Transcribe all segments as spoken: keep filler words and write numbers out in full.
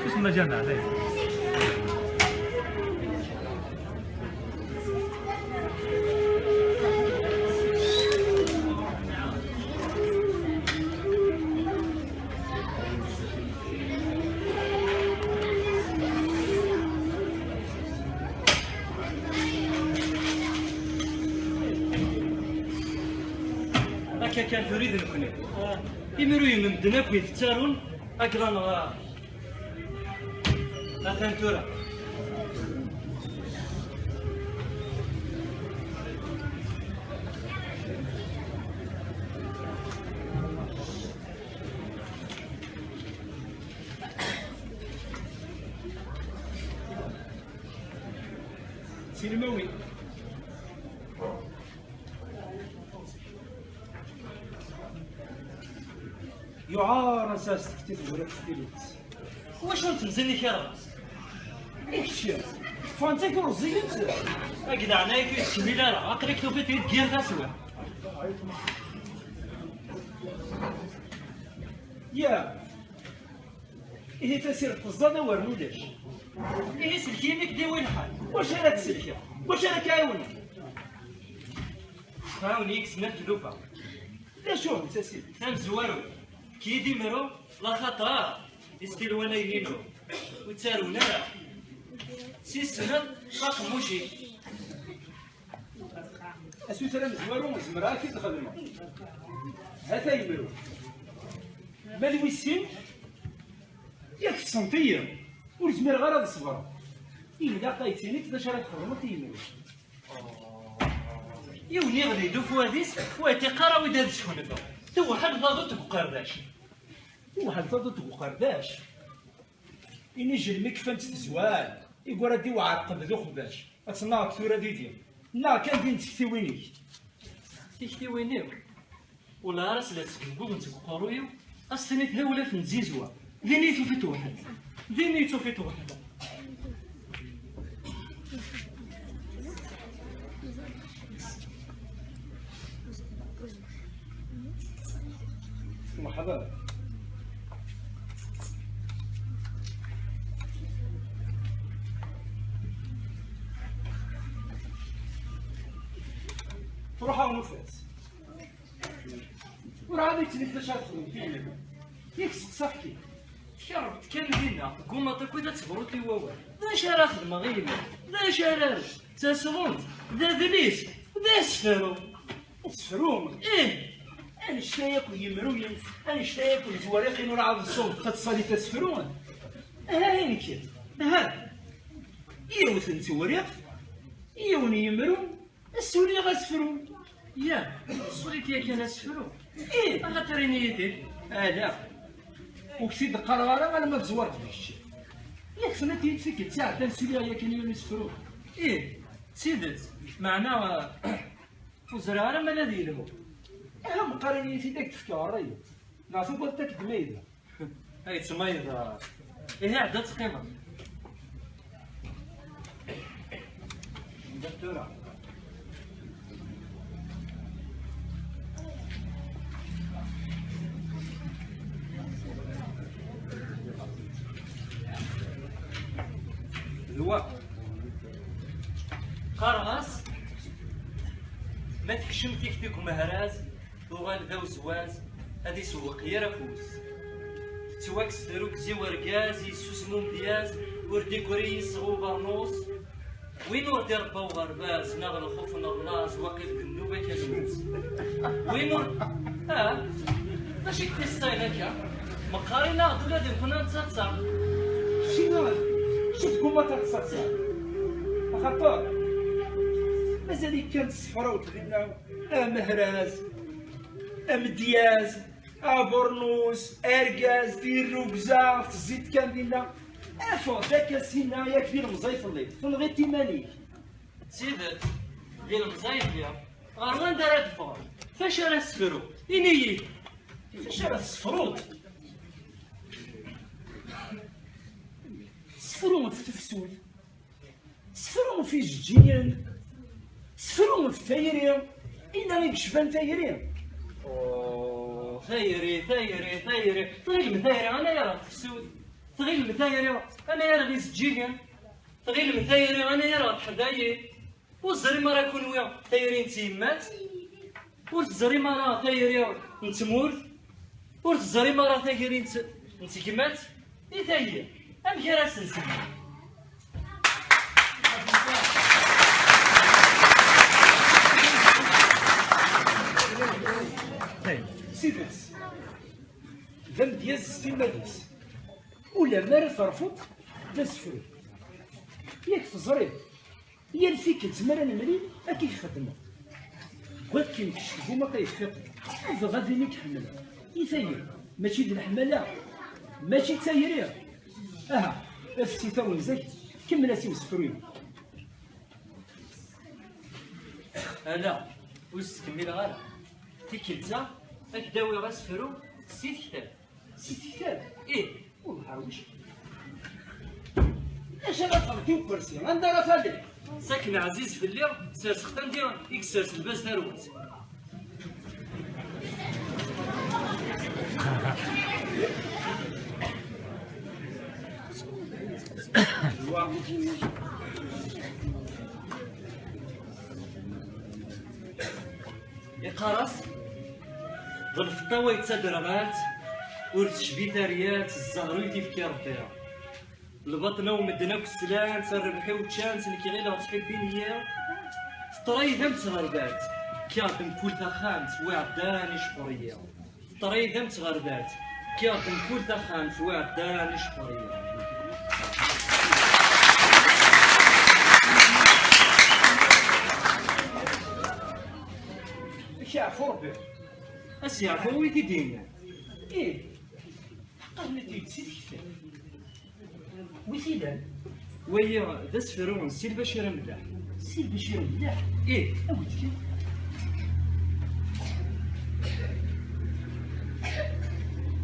اسم مجامع، لا. Akka kan tura i d nekkni. Imiruyen n medden akk i tettarun, akka neɣ atan tura. Tilmawin. Yuɛer ansa s-tekti tewriqt tidet. Wacu n temzini kra? I kečč? Ffɣent-ak ur ẓẓilent? Agi d aɛnay-ik ur yettkemmil ara, aql-ik tufiḍ-iyi-d yir taswiɛt. Ya. Ihi tasirt teẓẓad awer n ulac. Ihi sellek-iyi-d i wi lḥal. Wacu ara k-sellkeɣ? Wacu ara k-ɛiwneɣ? Ɛiwen-iyi-d snat tlufa. D acu-tent a sidi? Tamezwarut, ki d imru, laxaṭer istilwan ayen-inu ur ttarun ara. Si snat, aqemmuc-ik. Asuter amezwaru, zemreɣ ad t-id-xedmeɣ. Ha-t-a imru. Ma d wis sin, yak tessneḍ-iyi, ur zmireɣ ara ad ṣebreɣ. Ilaq ad yi-d-tiniḍ d acu ara txedmeḍ i yimru. Yiwen iɣli-d ufwad-is, ur iṭiq ara wid ad sgunfeɣ. Tewḥel taḍuṭ deg uqerdac. Tewḥel taḍuṭ deg uqerdac. Inijel mi kfant tezwal, igwar ad d-iwɛer qbed uxbac. Ad tennaɣ tura didi. Neɣ kan din d tiktiwin-ik. Tiktiwin-iw? Ula ara s-la sgeggugen seg uqerruy-iw, ad s-tiniḍ d awlaf n tzizwa. Din i tufiḍ weḥd-m. Din i tufiḍ weḥd-m. Merḥba. Truḥ-awen ufas. Ur ɛad yettili d acu ara txedmeḍ dinna. Yak seqsaɣ-k-id. Tkerreḍ kan dinna, teggumaḍ akkit ad tebruḍ i wawal. D acu ara xedmeɣ i yemma? D acu ara aruɣ? D tasɣunt? D adlis? D asefru? Asefru? Ih! Annect-a yakk n yimruyen, annect-a yakk n tewriqin ur ɛad ṣṣunt ad tṣaliḍ asefru? Aha, ayen kan. Aha! Yiwet n tewriqt, yiwen n yimru, Suliɣ asefru. Ya, suliɣ yakan asefru. Ih. Axaṭer ini-yi-d. Ala. Ur k-t-id-qqareɣ ara alamma tezwareḍ d kečči. Yak tenniḍ-iyi-d tikkelt iɛeddan suliɣ yakan yiwen asefru. Ih, d tidet. Meɛna, ur ẓriɣ ara ma ad yelhu. Aha, meqqar ini-yi-t-id ad k-d-fkeɣ ṛṛay-iw. Neɣ tugiḍ ad k-d-maydeɣ. Ay ttmayeḍ, ihi ɛedda ad teqqimeḍ. Tura. D wa. Qqareɣ-as, ma tekcem tikti deg umehraz, tuɣal d awezwaz, ad isewweq yir afus. Tettwakkes trukzi urgaz, yessusem umedyaz, ur d-igri yis-s ubernus. Win ur d-irebba uɣerbaz, neɣ lxuf n llaẓ, waqil d nnuba kan-nnes. Win ur, ah, d acu i k-t-iṣṣayen akka? Meqqar inaɣ-d ula d nekkni ad nettaḍsa. Cina, cuf gumma ad tettaḍsa. Axaṭer, mazal-ik kan tessefraweḍ dinna. Amehraz, amedyaz, abernus, argaz, tirrugza, teẓẓiḍ kan dinna. Afeɣ-d akka sinna, yak d ilemẓi telliḍ, tenɣiḍ iman-ik. D tidet, d ilemẓi ay lliɣ. Ɣer wanda ara d-ffɣeɣ? F acu ara ssefruɣ? Ini-yi-d! F acu ara tessefruḍ? Sefru ɣef tefsut. Sefru ɣef ijeǧǧigen. Sefru ɣef tayri. Ina i yecban tayri. Oh, tayri, tayri, tayri. Tɣilem tayri anagar ɣef tefsut? Tɣilem tayri anagar ɣef ijeǧǧigen? Tɣilem tayri anagar ɣef teḥdayin? Ur teẓrim ara kunwi tayri n tyemmat? Ur teẓrim ara tayri n tmurt? Ur teẓrim ara tayri n t-, n tegmat? I tayi, amek ara s-nsemmi? Sidas, d amedyaz s timmad-is. Ulamma ara terfuḍ d asefru. Yak teẓriḍ, yal tikkelt mi ara nemlil, akka i k-xeddmeɣ. Wakken kečč tgummaḍ ad tfiqeḍ, ad dɣa din i k-ḥemmleɣ. I tayi, mačči d leḥmala, mačči d tayri. Aha, afet-it-awen zik, kemmel-as i usefru-inu. Ala, ur s-ttkemmileɣ ara. Tikkelt-a, ad k-d-awiɣ asefru si tektabt. Si tektabt? Ih. Ur nḥerwic. Acu ara txedmeḍ i ukersi? Anda ara taliḍ? S akken ɛziz fell-i, serseɣ-t anda i yessers lbaz tarwa-s. Iqqar-as, d lfeṭṭa-w ay d taderɣalt, ur tecbi taryalt, ẓẓher-iw i t-ifka Rebbi. Lbaṭna-w medden akk slan-tt, rrbeḥ-iw ččan-tt, nekk ɣileɣ ttḥibbin-iyi. Teṭṭray d am tɣerbat, kkiɣ-d mkul taxxamt, wi ɛeddan icqur-iyi. Teṭṭray d am tɣerbat, kkiɣ-d mkul taxxamt, wi ɛeddan icqur-iyi. Ad k-yeɛfu Rebbi. Ad s-yeɛfu wi t-id-yennan. Ih, ḥeqqeɣ mi t-id si tektabt. Wi t-ilan? Wayi d asefru n Si Lbacir Amellaḥ. Si Lbacir Amellaḥ? Ih. Awi-d kan.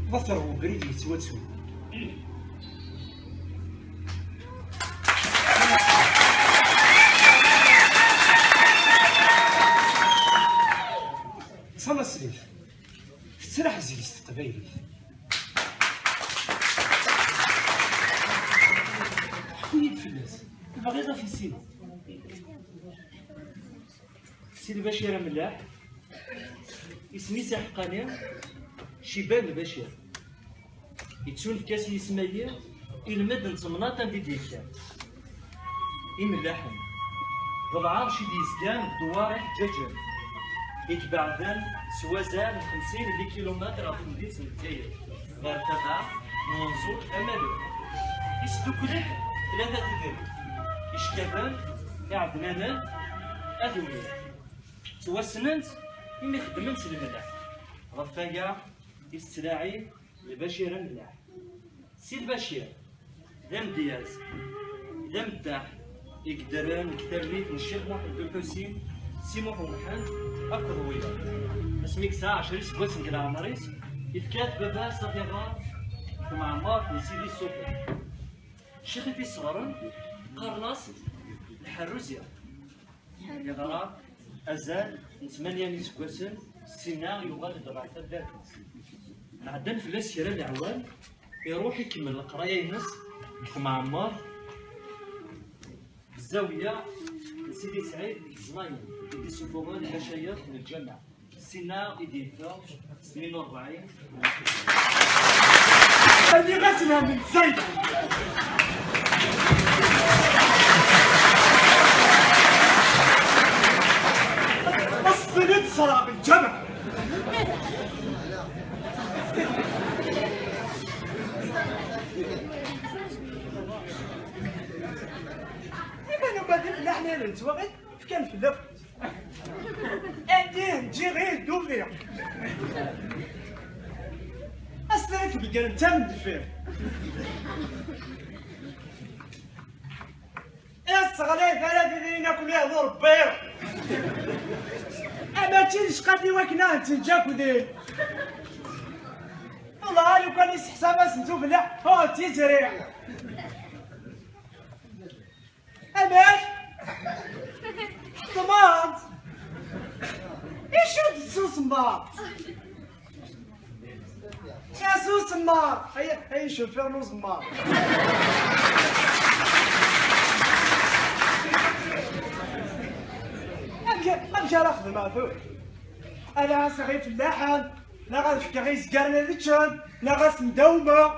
D ater ubrid yettwattun. D tanaṣlit. Tettraḥ zik s teqbaylit. Ḥku-yi-d fell-as, bɣiɣ ad t-issineɣ. Si Lbacir Amellaḥ, isem-is aḥeqqani Ciban Lbacir. Yettunefk-as yisem-agi i lmed n temnaḍt anda i d-yekka. Imellaḥen, d lɛerc i d-yezgan deg ddewwar iḥeǧǧaǧen, i ibeɛden s wazal n xemsin n likilumitr ɣef temdint n Bgayet, ɣer tama n wenẓul amalu. Isdukkel-d tlata tudrin, icekkaden, iɛednanen, adumi. Ttwassnen-t imi xeddmen s lemleḥ. Ɣef waya i s-ttlaɛin Lbacir Amellaḥ. Si Lbacir, d amedyaz, d ameddaḥ, i yeddren deg tarmit n Ccix Muḥend Uḥusin, Si Muḥ Umḥend akked wiyaḍ. Asmi yesɛa ɛecra iseggasen deg leɛmer-is, yefka-t baba-s ad iɣer deg temɛemmert n Sidi Ssufer. Ccix i t-isseɣren, qqaren-as Lḥerruzi. Yeɣra azal n tmanya n yiseggasen, sinna yuɣal-d ɣer taddart-is. Ɛeddan fell-as kra n leɛwam, iruḥ ikemmel leqraya-ines deg temɛemmert, deg zzawiya n Sidi Sɛid deg Ẓlayen, i d-isufuɣen lmacayix n lǧameɛ. Sinna i d-yeffeɣ s tnin u rebɛin. Rniɣ-asen am lzayt. Aṣfel i d-ṣṣreɣ lǧameɛ. Iban ugadif n leḥnana n twaɣit fkan fell-ak. Andi nǧiɣ i d-ufiɣ. Ass-a i tbeggren d tamendeffirt. Sseɣlayet ara d idrimen akk mi yehdu Rebbi. Ama d tin cqat i wakken ad tent-neǧǧ akk din. Wellah, lukan iseḥsab-asen tufella, ur tt-izriɣ. Amek? Txeddmeḍ? Icu d-tessusmeḍ? Asusmeḍ! Ay, ay, ccofir n uzemmar! Amek, amek ara xedmeɣ tura? Ala, ad seɣ ifellaḥen, neɣ ad fkeɣ izgaren ad ččen, neɣ ad sen-dawmeɣ.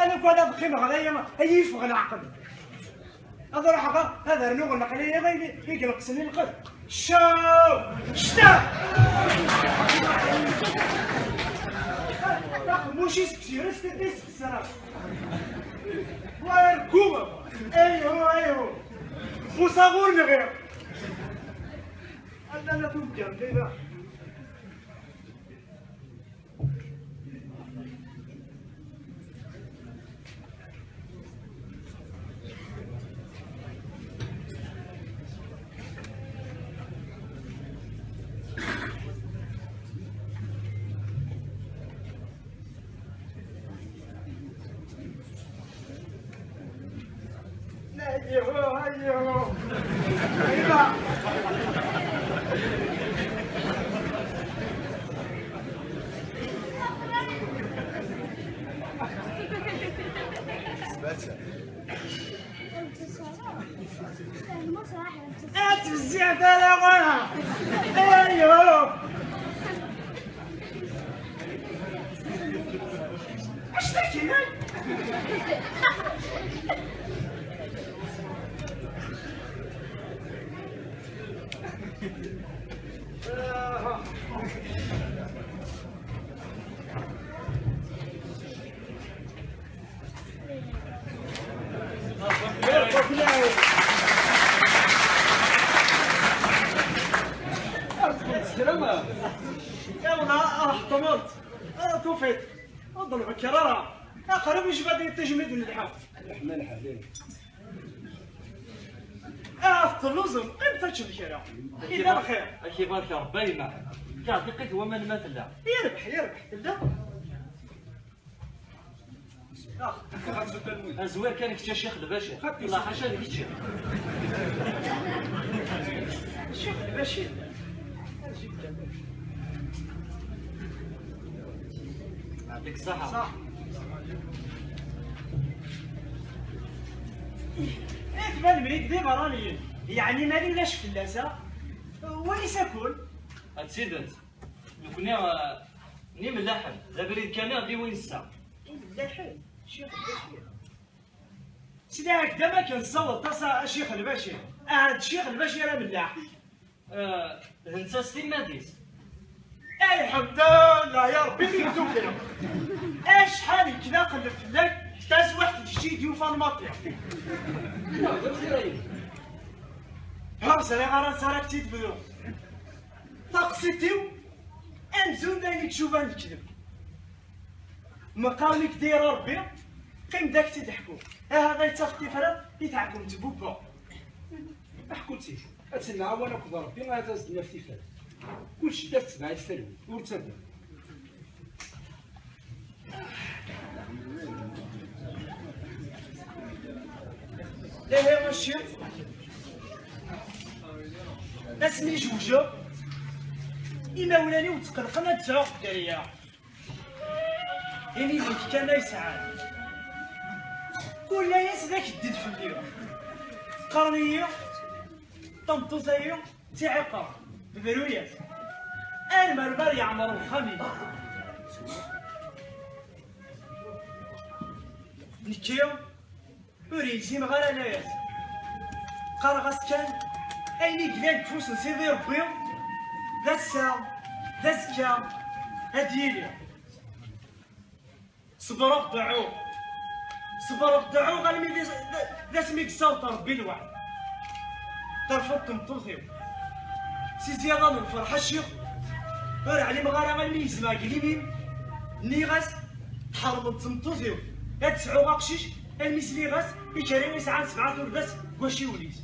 Ala, kwan ad qqimeɣ ɣer aya, ad yi-yeffeɣ leɛqel. Ad ruḥeɣ ad rnuɣ leqlaya i, i ineqsen i lqed. Ccaw! Ccta! Aqemmuc-is deg tyerest i d-isexsar. Warku! Ayhu, ayhu! Busaɣur nɣiɣ! Anda la tuggar, dayda! Ad tezziɛ talaɣa! Ayhuh! Acu d-akken? Yawna, ah, ḥeṭṭmeḍ. Ah, tufiḍ. Ur d-nbekker ara. Aqrab yejba-d yiṭij mi d-nelḥa. Leḥma lḥal. Ah, telluẓem, qqim taččem kra. Yella lxir. Ad k-ibarek Rebbi a yemma. Kɛet iqqit waman ma tella. Yerbeḥ, yerbeḥ, tella. Azwir kan kečč a Ccix Lbacir. Xaṭi. Wallah ḥaca d kečči. Ccix Lbacir. Yeɛṭik ṣṣeḥḥa. Ṣaḥ. Ih, tban Mrig d iberraniyen. Yeɛni ma ulac fell-as, a? Wali sakul. A tidet. Nekkni, eh, d imellaḥen, d abrid kan i ɣ-d-iwin ssa. Imellaḥen? Ccix Lbacir. Sliɣ-ak-d am akken tessawḍeḍ-as a, a Ccix Lbacir. Ahat d Ccix Lbacir amellaḥ. Eh, d netta s timmad-is. Alḥemdullah ya Rebbi mi k-tufiɣ. Acḥal i ilaq leflak taswiɛt d kečč i d-yufan maṭi. Ha, ur ẓriɣ ara ansi ara k-tt-id-bduɣ. Taqsiṭ-iw amzun d ayen i icuban lekdeb. Meqqar mi k-d-yerra Rebbi, qqim d ak-tt-id-ḥkuɣ. Aha, da yettaf tifrat i tɛeggemt bubba. Ḥku-tt-id, ad tt-nɛawen akked Rebbi, ahat ad as-d-naf tifrat. Kul ccedda tetbeɛ-it talwit, ur ttagad. Lahi a Ccix, asmi zewǧeɣ, imawlan-iw tqelqen ad d-sɛuɣ dderya. Ini-d kan ay sɛan. Kul ass d akeddid fell-i. Qqaren-iyi, tameṭṭut-ayi d tiɛiqert, bru-yas. Arma lmal yeɛmer uxxam-inu. Nekki ur yegzimeɣ ara layas. Qqareɣ-as kan ayen i yellan deg ufus n Sidi Rebbi, d ass-a, d azekka, ad d-yili. Ṣebreɣ deɛɛuɣ. Ṣebreɣ deɛɛuɣ almi d, d, d asmi yessaweḍ Rebbi lweɛd. Terfeḍ tmeṭṭut-iw. Si zzyada n lferḥ a Ccix, ur ɛlimeɣ ara almi yezmeɣ deg limin. Nniɣ-as, Ḥermen d tmeṭṭut-iw, ad tesɛu aqcic, almi sliɣ-as, ikerri yesɛan sebɛa turdas deg wacciwen-is.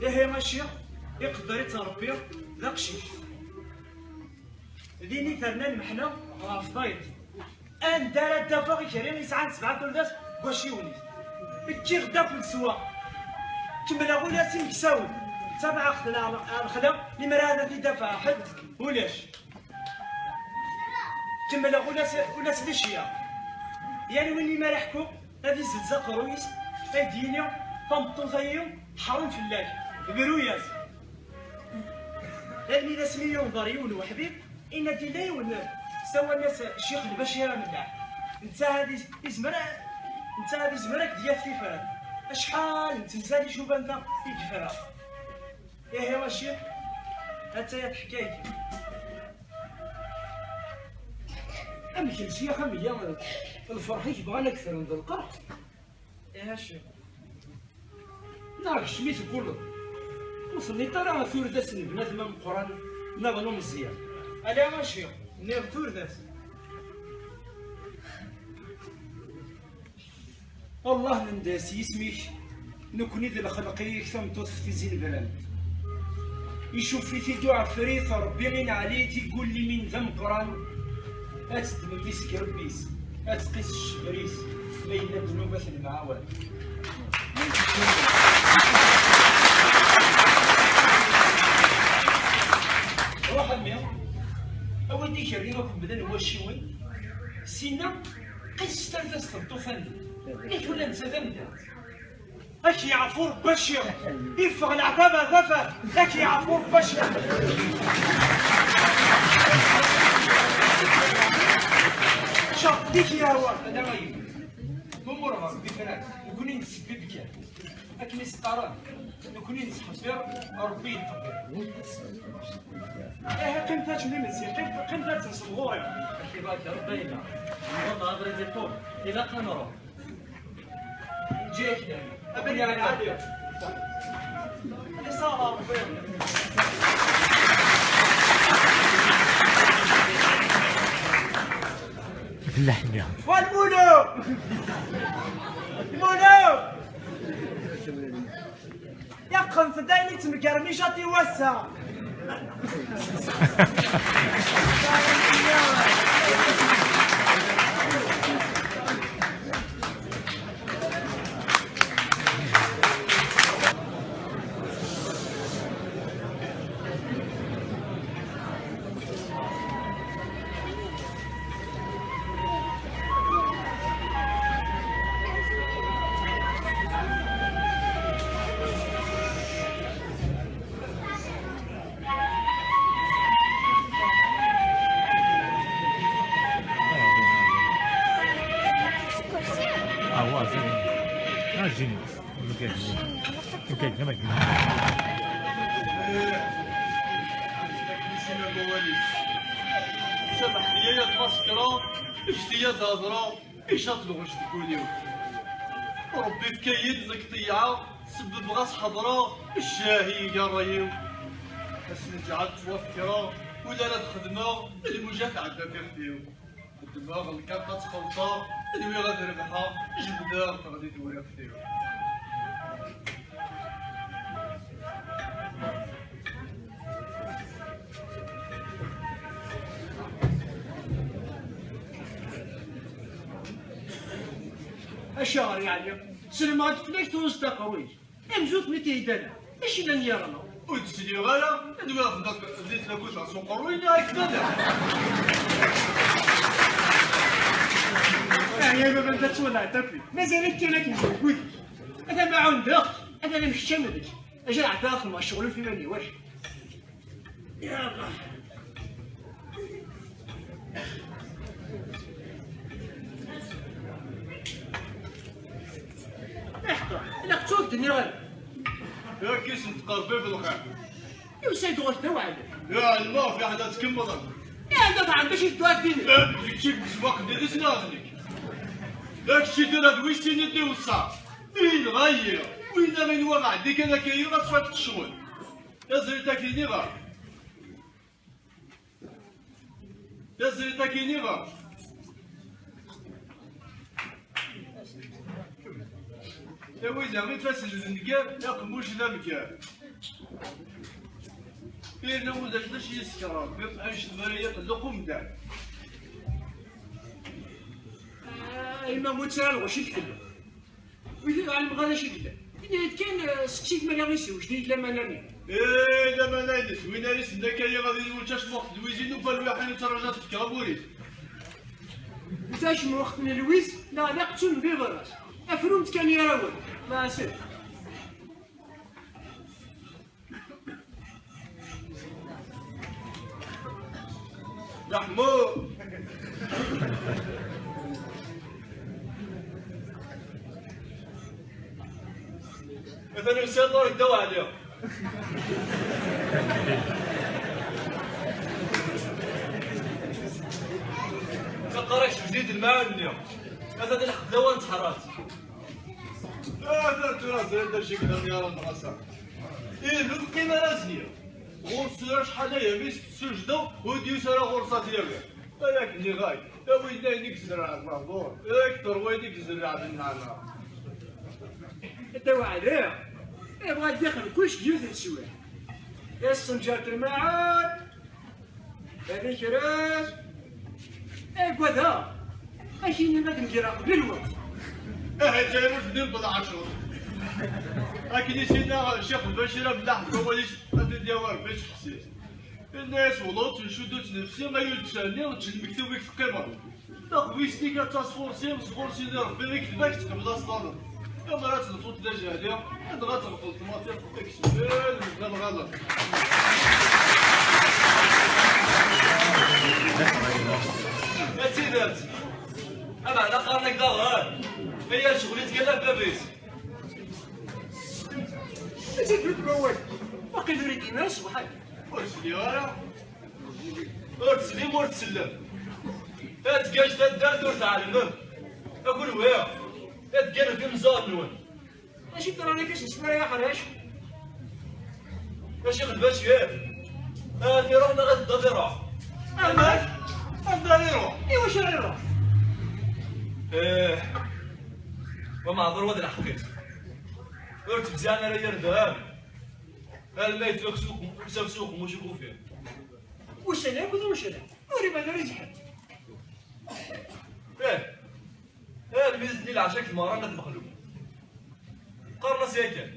Ihi a ccix, iqedder-itt Ṛebbi d aqcic. Din i terna lmeḥna ɣef tayeḍ. Anda ara d-afeɣ ikerri yesɛan sebɛa turdas deg wacciwen-is? Kkiɣ-d akk leswaq. Kemmleɣ ula s imeksawen. Tabaɛeɣt n lexla, lemmer ad t-id-afeɣ ḥedd, ulac. Kemmleɣ ula s, ula s licya. Yal win i mi ara ḥkuɣ, ad izzenz aqerruy-is, ad d-yini: "Tameṭṭut-agi teḥṛem fell-ak, bru-yas." Almi d asmi i yenḍer yiwen weḥbib, inna-d: "Illa yiwen, sawalen-as Ccix Lbacir Amellaḥ. Netta ad iz-, izmer a-, netta ad izmer ad k-d-yaf tifrat." Acḥal n temsal icubanta i yefra. Ihi a ccix, ha-tt-aya teḥkayt. Amek lsiyax am ya, lferḥ-ik bɣan ad k-terren d lqerḥ? Ihi a ccix. Neɣ keččmi tegguleḍ, ur tenniḍ ara turdas n bnadem ameqqran neɣ n umeẓyan? Ala a ccix, nniɣ turdas. Allah nenda s yisem-ik, nekni d lxelq-ik, tameṭṭut f tizi n Bran. Icuf-it-id uɛefrit, Ṛebbi ineɛli-t, igulli min d ameqqran, ad teddmem iskerb-is, ad tqis ccber-is, ma yella ddnubat nemɛawan. Ruḥ a mmi, awi-d ikerri akk mebla n wacciwen, sinna qis s tartast n ṭṭufan, yak ula netta d amdan. Ad k-yeɛfu Rebbi a ccix. Iffeɣ leɛtab ar tafat. Ad k-yeɛfu Rebbi a ccix. Cerṭ-ik yehwa. Ala a yiwen. Umur ɣer Rebbi fran. Nekkni nsebbeb kan. Akken i s-qqaren, nekkni nettḥebbir, Rebbi yettqebbil. Ihi qqimet ad teččem imensi, qqimet, qqimet ad tenṣem ɣur-i. Ad k-ibarek Rebbi a yemma. Nniḍen abrid iṭul. Ilaq ad nruḥ. Fellaḥ-nni. Wa lmuluk! Lmuluk! Yeqqen-t-id ayen i ttmegger micaṭ i wass-a. Ah, ouais, c'est bon. Ah, génial. Ok. Ok, ça va. Sameḥ-iyi a tmasekra, ǧǧet-iyi ad hedreɣ. Icaṭ lɣec deg wul-iw. Ṛebbi ifka-yi-d nekk ṭeyyɛeɣ, sebbeb ɣas ḥeḍreɣ, ccah i iga ṛṛay-iw. Ass n lǧeɛɛa ttwafekreɣ, ula ara d-xedmeɣ, lmuja tɛedda f ixef-iw. Ddmeɣ lkarṭa ttxelṭeɣ, nwiɣ ad rebḥeɣ, jebdeɣ teɣli tewriqt-iw. Acuɣer yeɛni? Selmeɣ-d fell-ak tuɣeẓ taqerruyt. Amzut mi t-yeddala, acu llan yerna? Ur d-sliɣ ara, nwiɣ d tlakut ɣer uqerruy neɣ akken ala. Ɛya baba, anda ttwalaɛt akk. Mazal-ik kan akken deg wudek. Ata ma ɛundeɣ, ata ma mkeččam deg. Acu ɛeddaɣ xedmeɣ ccɣel ɣef iman-iw, acu? Yalla. Iḥeqqa, ilaq ttun d-nniɣ ara. Yak isem tqerreb i lxir. Yusa-d ɣur-k d awɛel. Yeɛlem ɣef yeḥla tkemmleḍ. Yeɛni tɛelmeḍ acu d ddwa ddin? Kečč deg zzwaq diri-s neɣ d nekk? Yak kečč tura d wis sin i d-iweṣṣa. Yenɣa-yi. Win ara inwa ɛeddi kan akka-yi ad tfaked ccɣel. Taẓrit-agi niɣer. Taẓrit-agi niɣer. Tawi da ifassen d nnger, aqemmuc d amger. Irna ulac d acu yessekren, annect mi ara iqelleq umdan. Ah, imam ur ttara lɣaci deg fell-i. Wid ur ɛlimeɣ ara acu yellan. Ini-yi-d kan, eh, seqsit ma la ɣis wejdi lamana-nni. Eh, lamana-ines, win ara isemlakayen ad yili wečč acmuxt n Lwiz i nufa lwiḥin u ttraǧa tefka abur-is. Wečč acmuxt n Lwiz, neɣ d aqettun n bibras. Afrumt kan gar-awen. Meɛsel. Leḥmu. Atan usiḍ ur ddaw ɛli. Taqerrak tejdid lmaɛun-nni. Atan lḥeqq d lawan tḥerrat. Atan tura zrin d acu i yellan yaran ɣasa. Ih, ur teqqim ara zniɣ. Ɣur-s tura acḥal aya mi s-tessujdeɣ, ur d-yusi ara ɣur-s ad t-yawi. Ay akken iɣay, a winna ayen i yezreɛ lbabuṛ, akter wayen i yezreɛ di nneɛma. Dda Weɛli, ibɣa ad d-ixdem kullec deg yiwet n teswiɛt. Yessenǧer-d lmaɛun, ad ikrez, agad-aɣ, ad k-inin ad d-negreɣ qbel lweqt. Ahat ay ur tellim belɛacur. Akken i s-yenna Ccix Lbacir, abellaḥ n wawal-is, ad t-id-yawi Rebbi s ḥessis. Yenna-yas: "Wala ur ttnecud, ur ttnefsi, ay ur ttcerni, ečč lmektub i k-teqqimeḍ. Taxbizt-ik ad taṣfursi, sɣur Sidi Rebbi i ketba-k teqbel aslaḍen. Amer ad telfuḍ d ajehli, dɣa ad tɣefleḍ tmaṭiṭ, aksbel mebla lɣaḍen." D tidet. Ameɛna qqaren-ak daɣen, ay ar ccɣel i tgalla n baba-is. Mačči d wawal. Waqil ur idim ara ṣṣbeḥ-agi. Ur sliɣ ara. Ur teslim, ur tsellem. Ad tgaj taddart ur tɛelmem. A kunwi, ad tgganem imeẓẓuɣen-nwen. Acu yeḍran akka s-, s-, ara aḥrac? Acu xedmeɣ cwiṭ? Ad iruḥ neɣ ad iḍal iruḥ? Amek? Ad iḍal iruḥ. Iwacu ara iruḥ? Eh, wa meɛḍur wa d lḥeqq-is. Ur ttebziɛen ara yirden. Alma yettwakes uqem-, yettwakes uqemmuc i kufi. Ussan akk d ucraɛ. Ur iban ara yezḥel. Eh, eh, lmizet-nni leɛca deg tmeɣra n At Mexluf. Qqaren-as yakan.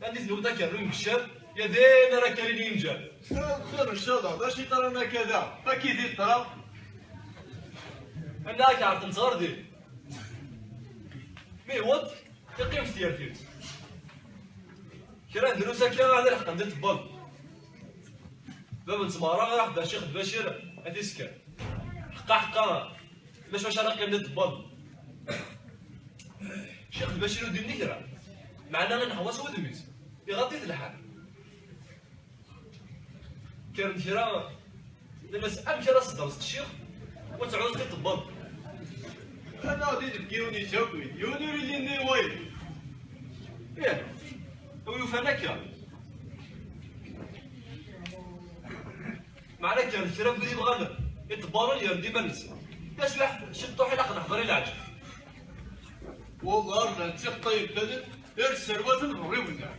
Anda i tnuda kerrun deg ccer, ya d ayen ara k-alin inǧer. Xir ncallah, d acu i ṭran akka da? Fakki di ṭṭra. Anna ak ɛerfent ɣer din. Mi yewweḍ, yeqqim s tyertiwt. Kra n drus akka, ad lḥeqen di tebbaḍ. Bab n tmeɣra, iruḥ-d Ccix Lbacir, ad t-isker. Ḥeqqa, ḥeqqa, maca wacu ara qqim di tebbaḍ? Ccix Lbacir ur d-yenni kra. Meɛna ineḥwa s wudem-is. Iɣaḍ-it lḥal. Kkren kra, nnan-as: "Amek ara s-tedreḍ ccix, ur tɛuẓ i tebbaḍ?" Anaɣ di deg yiwen isakwi, yiwen ur ilin i wayeḍ. Ih, a wi yufan akka. Meɛna kkren kra n wid yebɣan iḍebbalen yerren-d iman-nsen. Taswiɛt, ciṭṭuḥ ilaq neḥḍer i leɛǧeb. Wallah, llant tiqeṭṭayin-nni, ar sserwaten ɣer iwenneɛ.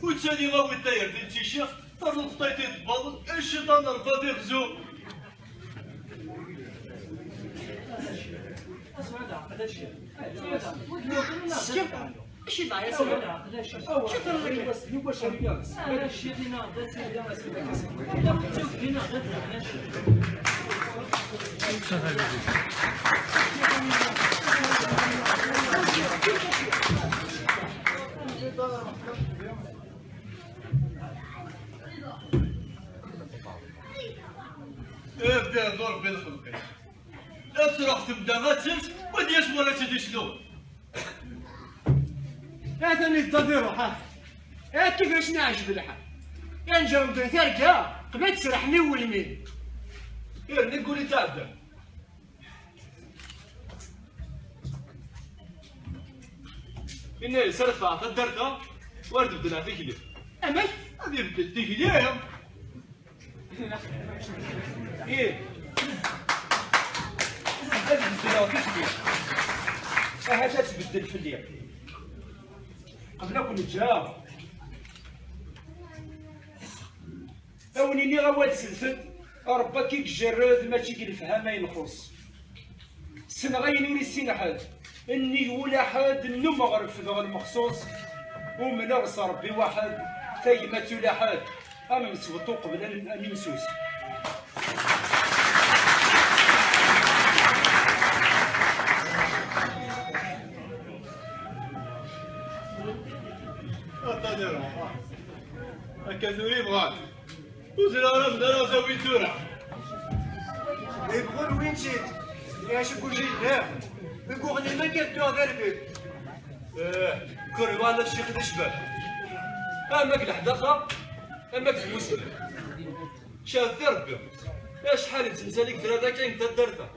Ur ttali awi tayerfin d ticixt, ternuḍ ṭṭayt iḍebbaḍen, i cciṭan rfat iɣzu. Ad ihder Rebbi lxelq-is. Ad truḥ temda ad tens, wad yas wara tt-id-islu. Atan idda di ṛuḥ, ah. Akka i s-neɛjeb lḥal. Anǧer n targa, qbel tesreḥ mi welmi. Irni guli tɛedda. Inna-yas: "Ar ffeɣ taddart-a, war d-beddleɣ tikli." Amek? Ad ibeddel tikli? Ih. Ad beddleɣ tikli. Ahat ad tbeddel fell-i. Qbel ad ken-ǧǧeɣ, ad wen-iniɣ awal selten, Ṛebbi ad k-ijerred, mačči deg lefhama i nxuṣṣ. Ssneɣ ayen ur issin ḥedd, nnig wul aḥed, nnumeɣ refdeɣ lmexṣuṣ, umneɣ s Ṛebbi waḥed, tagmat ula ḥedd, ad nemsbeṭṭu qbel ad n-, ad nimsus. Akka tura yebɣan. Ur ẓriɣ ara d ara tawi tura. Yebɣu lwin-tt-id. Yac kuji yella. Deg uɣlim akka dduɣ d arbib. Eh, kul wa ala ccix d icbab. Ama deg leḥdaqa, ama deg tmusni. Cehdet i Rebbi. Acḥal n temsal i yefra d akka deg taddart-a.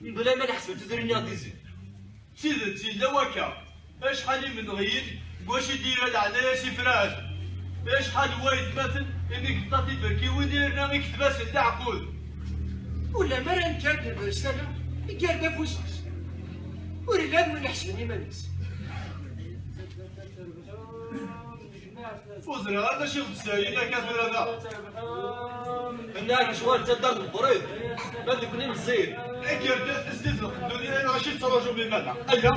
Mebla ma neḥseb tudrin-nneɣ di zik. D tidet, yella wakka. Acḥal imenɣiyen deg wacu i d-yerra leɛnaya s ifrahen. Acḥal n waytmaten imi yeṭṭa tiferkiwin yerna ikteb-asen leɛqul. Ula mi ara nekker d lberstana, iger-d afus-is. Ur ilad win iḥesben iman-is. Ur ẓriɣ ara d acu i ɣ-d-ssayin akka tura da. Nna lecɣal d taddart n Brid, ma deg-ni meẓẓiyen. Akker d asdid n ddunit, acu tettṛaǧum iman-a? Aya.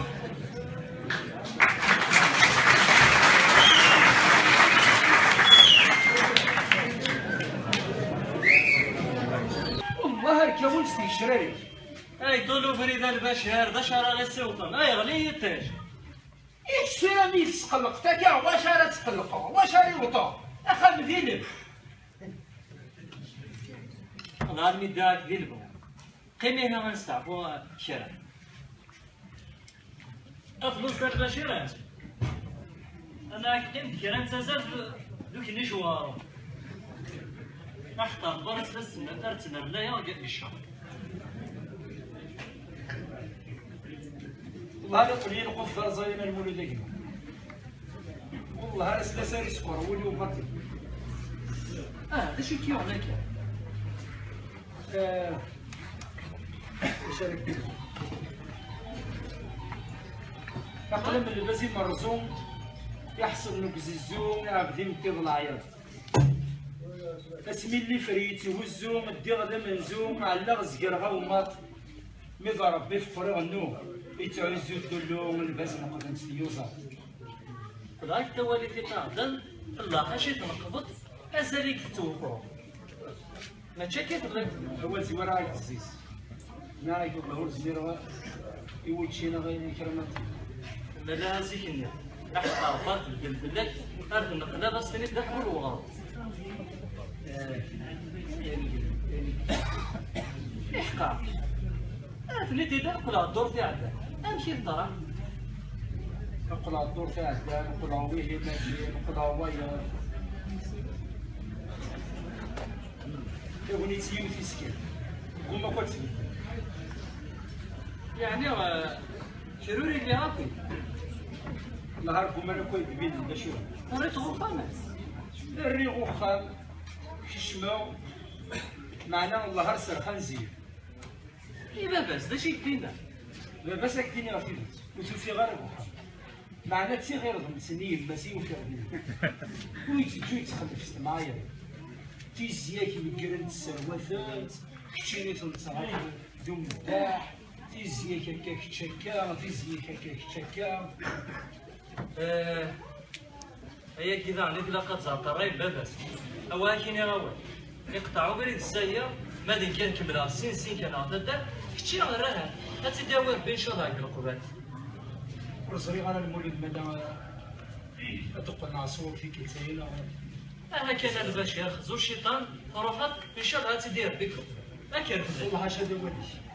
Wellah, arkawen s tgecrarin. Ay, ddul ubrid a Lbacir, d acu ara ɣ-issiwḍen? Ay, ɣli yiṭij. Ičč tura mi tesqelqeḍ akka, wacu ara tqelqeḍ? Wacu ara iwṭeḍ? Axxam d ilem. Nɣar mi ddiɣ-ak di lebɣi. Qqim ihi ad nesteɛfu kra. Aflus a Lbacir. Ana ak-qqim d kra n tazart d uknic uɣarum. Aḥeṭṭar ḍur-as d asemmat ar ttnerlayeɣ deg cceṛ. Wellah ad iqqel yilquf d arẓayan a Lmulud a gma. Wellah ar ass-a ar isekker wul-iw baṭel. Ah, d acu i k-yuɣen akka? Eh, acu ara k-d-iniɣ? Aql-am lbaz imerẓu, iḥṣel n ugzizzu, iɛebd imeṭṭi d leɛyaḍ. Asmi llifer yettihuzzu, ddiɣ d amenzu, ɛellaɣ zegreɣ awmaṭ. Mi d Ṛebbi feqqreɣ nnu, yettɛuzzu tullu, lbaz neqden s tyuẓaḍ. Qelɛet tawali tiṭaɛden, lḥaci tneqḍet, azal i yettewqur. Mačči akka i telliḍ. Awal zwireɣ ak-d-zzis. Nniɣ-ak, wellah ur zmireɣ i wučči neɣ i kra ma. Nella zik-nni, aḥeṭṭar ɣer tbeddel fell-ak, ar tneqleḍ ad s-tiniḍ d aḥbul uɣaḍ. Eh, iḥqa. Atni-t-id, qqleɣ ddurt iɛeddan. Amek i teḍra? Qqleɣ ddurt iɛeddan, qqleɣ wihin, mačči, qqleɣ wayeḍ. Tagnit yiwet iskan. Guma akk ad tbeddel. Yeɛni, eh, kra ur yelli akk. Nahar guma akk ad d-tbin d acu. Terriḍ ɣer uxxam? Rriɣ uxxam, kecmeɣ, meɛna Allah ar serxan zik. I baba-s, d acu i k-d-yenna? Baba-s ad k-d-iniɣ tidet, ur t-ufiɣ ara deg uxxam. Meɛna d tiɣirdemt-nni yemma-s i ufiɣ din. Ur yetteddu yettxellif s temɛayarin. Tizya-k meggrent sserwatent, keččini tenṣeḥ d umeddaḥ, tizya-k akka kečč akka, tizya-k akka kečč akka. Eh, ayagi daɣen i ilaq ad tẓer ṛṛay n baba-s. Awa ad k-iniɣ awal. Iqṭeɛ ubrid ssaya, ma d nekk ad kemmleɣ sin sin kan ɣer taddart, kečči err ahat. Ad tt-id-yawi Ṛebbi ncallah deg leqbayel. Ur ẓriɣ ara Lmulud ma la ad teqqel neɣ ṣṣwab tikkelt-agi neɣ. Aha kan a Lbacir, xzu cciṭan, truḥeḍ, ncallah ad tt-id-yawi Ṛebbi deg leqbayel. Akker fell-ak. Wellah acu d awal-ik.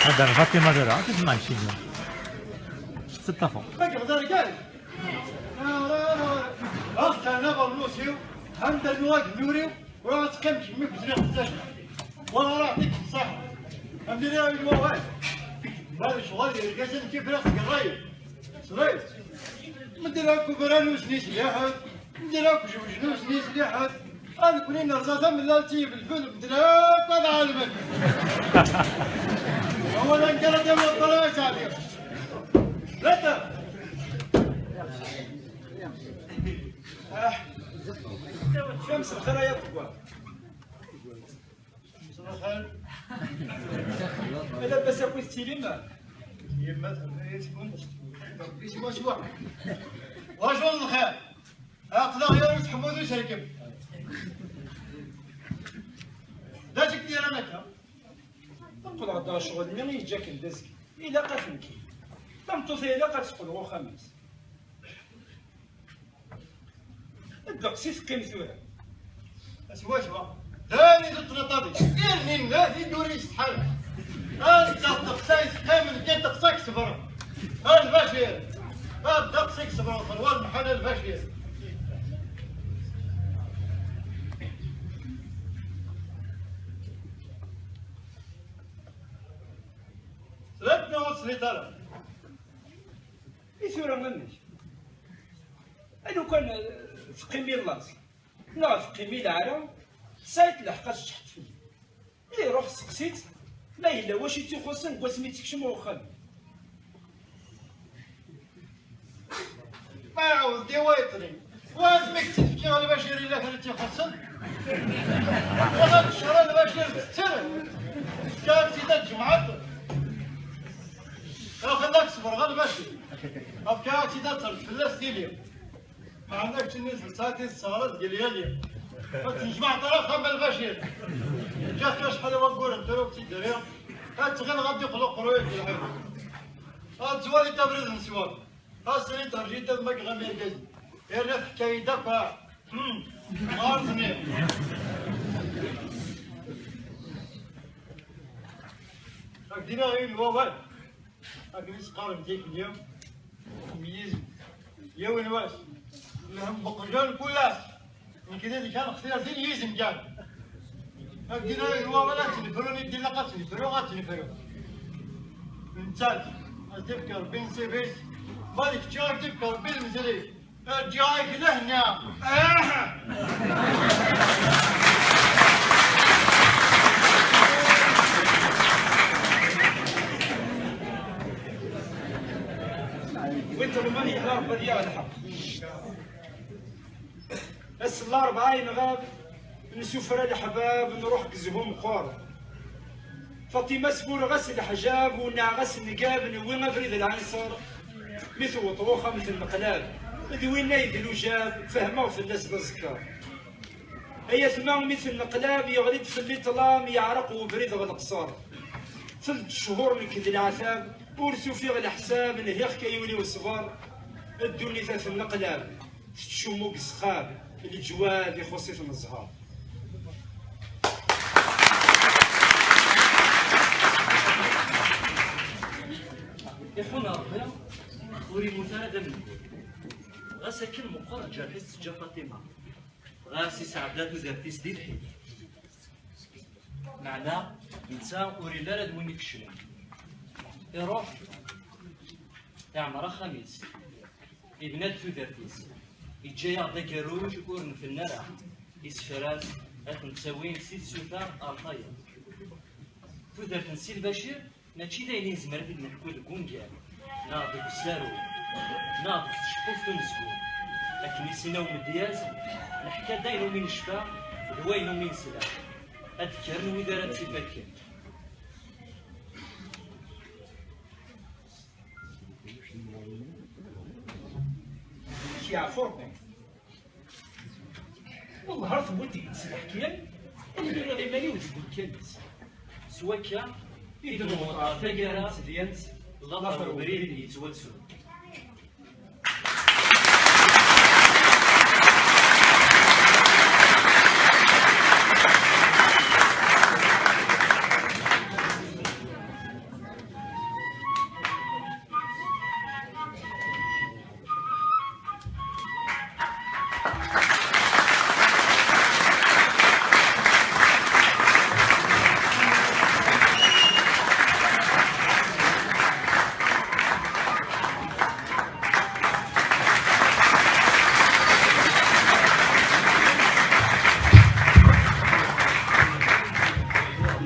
هذا الفاطمة دارها، تسمع شي. ستة فوق. Akken d argaz. Ax, tɛna bernusiw, hamda n wagennuriw, ur ɣ-teqqim kemmi deg uzniq bzaf. Wala ara ɣ-dik ṣṣaḥ. Amdiri ay wawal. Ma d ccɣel yergazen kif raqs gerrayen. Ṣṣlay. Mdel akk ubran usnis liḥet. Mdel akk jewjen usnis liḥet. Ad nekni nerẓa tamellalt i ifelfel, mdel akk ad ɛelmen. Awal ankara d amaṭṭal ay sɛdiɣ. Ah, مساء الخير يا طبوع. مساء الخير. لاباس أكيد تيليم؟ يما تكون شوا شوا. واجو الخير. عقل غير تحمود وسركب. داك دير انا كا. نقول غدا شغل مين يجاك الدزك. إلا قاتلك. ما مطوث إلا قاتقول غو خميس. الدقسي تقيم ثورة. اسوا اسوا. داني تطلطبي. إذن لا في دوري استحالة. أنت الدقسي تقيم، كي تقصك صبر. البشير. الدقسي صبر، والمحل البشير. ثلاثة نوع سليطرة. إي ثورة منك. لو كان تقيمي لاص، لا تقيمي العرا، سايت لحقاش تحت فيه. إيه، روح سقسيت، ما إلا واش يتيخصن قوسمي تكشم وخل. ما يعاود دي ويطري. واسمك تفكي على باش يري لك اللي تيخصن. ولا تشرى على باش يري تتسرق. كان سيدات جمعات. خلاك صبر غير باش. أو كان سيدات صرت في الله ستيليا. ما عندكش الناس بصاتي السهرات ديال ليالي. تنجمع طرف خام البشير. جاك شحال هو نقول انت لو كنتي داريها. هاد تغير غادي يقلق قرويك في الحيط. هاد زوالي تبريد نسوان. هاد سري ترجي تد مك غامي الجاي. يا ريت حكاية دفع. هم. ما عرفني. هاك دينا غير الواوال. هاك نسقار ديك اليوم. ميز. يا وين واش؟ الهم بقجان كلاش. من كذا اللي كان اختيار دين يزم كان. هاك دينا هو ولا تنفروني دينا قا تنفرو غا تنفرو. انت تفكر بين سيفيس. بالك تشار تفكر بين مزري. جايك لهنا. آه. وانت الماني ضرب بديع الحق. بس الأربعة ينغاب، نسفر الحباب، نروح كزهم قور. فاطمة سبور غس الحجاب، ونع غس النقاب، نوي أبريد العنصر. مثل وطروخة مثل المقلاب، ذوينا يدلو جاب، فهمه في الناس بالزكار. أيا ثما مثل المقلاب، يغلب في اللي طلام، يعرق وبريد غلقصر. ثلاث شهور نكد العذاب، ورسو في الحساب، نهيخ كيولي وصبر. الدنيا ثلاث النقلاب. تتشمو بالسخاب، الجواد يخصي في الزهر. يحون ربي وريموت هذا من غاس كل مقر جرحي سجا فاطمة. غاس يسعدات وزرتيس دي الحين. معناه نتا وريلا راد وين يكشلون. يروح يعمر خميس. Yebna-d tudert-is, yeǧǧa-yaɣ-d agerruj ur nfenna ara. Isefra-s ad t-nettawi si tsuta ar tayeḍ. Tudert n Si Lbacir mačči d ayen i nezmer ad t-id-neḥku deg wungal, neɣ deg usaru, neɣ deg tceqquft umezgun. Akken i s-yenna umedyaz, neḥka-d ayen umi necfa d wayen umi nesla. Ad d-kkren wid ara tt-ifakken. Yeɛfur Rebbi. Wellah ar tewwiḍ-d s leḥkam, ad uriɣ iman-iw deg umkan-is. S wakka i d-newweḍ ɣer taggara n tedyant, later ubrid yettwattun.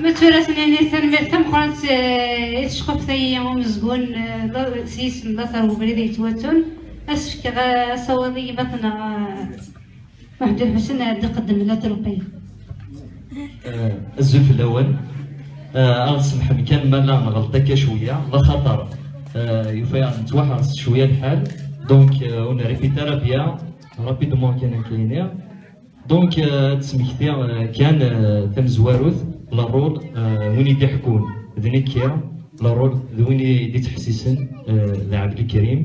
Ma tura tnani tanemmirt tameqqrant, eh, i tceqquft-agi umezgun, eh, s yisem Later Ubrid yettwattun. Ad s-fkeɣ asawaḍ i gma-tneɣ, eh, Muḥend Lḥusin ad d-iqeddem la turqi. Eh, azul fell-awen. Eh, ad tsemḥem kan ma la nɣelṭ akka cwiya, d axaṭer, eh, yufa-yaɣ nettwaḥres cwiya lḥal. Donc, eh, ur nripit ara bien, rapidement kan akka ini. Donc, eh, ad d-smektiɣ, eh, kan, eh, tamezwarut, le rôle, eh, win i d-iḥekkun d nekki, le rôle d win i d-ittḥessisen, eh, d Ɛebdelkrim.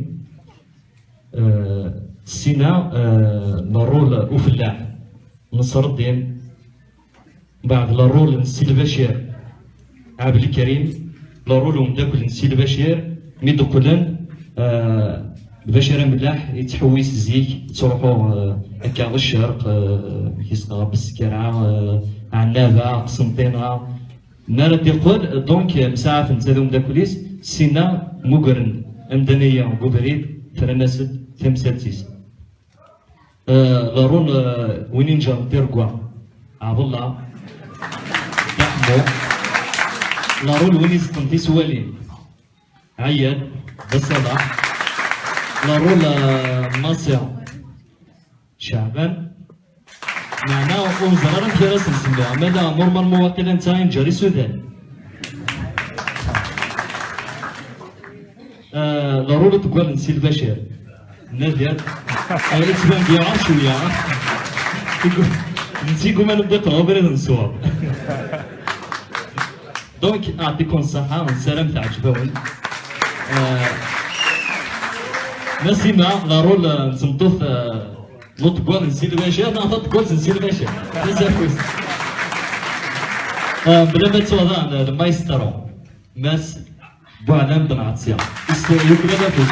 Eh, sina, eh, le rôle ufellaḥ, Nesreddin, mbeɛd le rôle n Si Lbacir, Ɛebdelkrim, le rôle n umeddakel n Si Lbacir, mi d-qqlen, eh, Lbacir Amellaḥ yettḥewwis zik, yettruḥu, eh, akka ɣer ccerq, eh, amek i s-qqar, Beskarɛa, eh, Ɛennaba, Qsenṭina. Mi ara d-iqqel, donc, eh, msaɛafen netta d umeddakel-is, sina mmugren amdan-agi deg ubrid, fran-as-d tamsalt-is. Eh, le rôle, eh, win inǧren tiregwa, Ɛebdellah, Dda Ḥemmu. Le rôle win izeṭṭen tiswalin, Ɛiyad, Dda Ṣalaḥ. Le rôle, eh, Maṣi, Ceɛban. Meɛna ur neẓri ara amek ara s-nsemmi, ama la normalement waqila netta inǧer isudan. Eh, le rôle n tggal n Si Lbacir. Nadir. Eh, yettban-d yeɛɣer cwiya. Netta igumma ad d-iqḍeɛ ubrid n ṣṣwab. Donc, aɛṭikum ṣṣeḥḥa, nessaram teɛǧeb-awen. Eh, Nasima, le rôle, eh, n tmeṭṭut, eh, n uṭeggal n Si Lbacir, neɣ taṭeggalt n Si Lbacir. Tasafuzt. Eh, bla ma ttuɣ daɣen, eh, le maestro. Mass Buɛlam Ben Ɛeṭṣiya. Is-, yuklal afus.